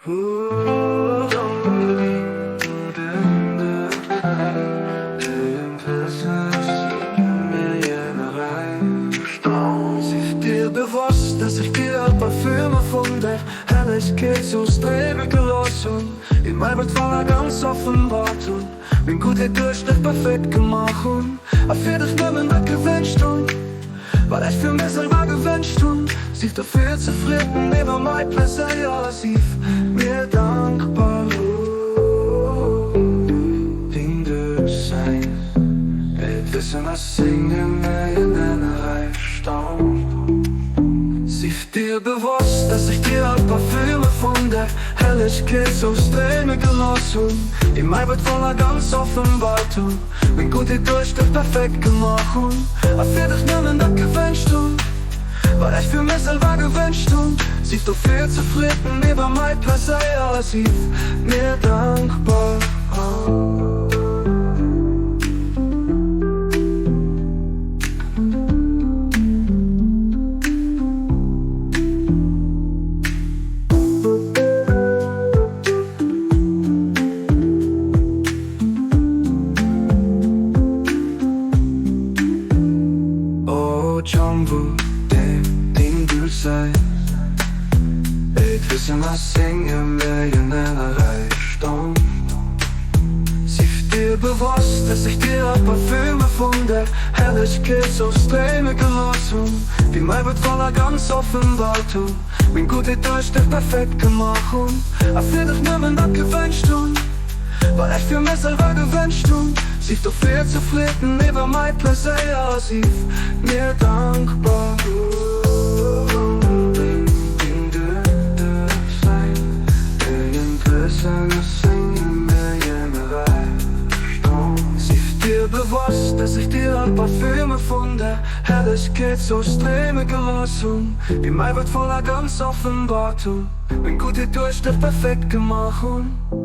Sief dir bewosst, dass ich dir Parfüme vun der Herrlechkeet sou stréime gelooss hunn, déi mei Welt voller ganz offenbart hunn, meng Guttheet duerch dech perfekt gemaach hunn a fir dech nëmmen dat gewënscht hunn, wat ech fir mech selwer gewënscht hunn. Sief dofir zefridden iwwer mei Pleséier, sief mir dankbar. Deng Duerchsäin, et wëssen ass senge Sief dir bewosst, dass ich dir all Parfüme vun der Hellegkeet sou stréime gelooss hunn, déi mei Welt voller ganz offenbart hunn, meng Guttheet duerch dech perfekt gemaach hunn a fir dech nëmmen dat gewënscht hunn, wat ech fir mech selwer gewënscht hunn. Sief dofir zefridden iwwer mei Pleséier, sief mir dankbar. O 전부 deng Gülsei Et wissen ass sengem Räichtum. Sief dir bewosst, dass ich dir all Parfüme vun der Herrlechkeet sou stréime gelooss hunn, déi mei Welt voller ganz offenbart hunn, meng Guttheet duerch dech perfekt gemaach hunn a fir dech nëmmen dat gewënscht hunn, wat ech fir mech selwer gewënscht hunn. Sief dofir zefridden iwwer mei Pleséier, sief mir dankbar. Sief dir bewosst, dass ich dir all Parfüme vun der Herrlechkeet sou stréime gelooss hunn, déi mei Welt voller ganz offenbart hunn, meng Guttheet duerch dech perfekt gemaach hunn.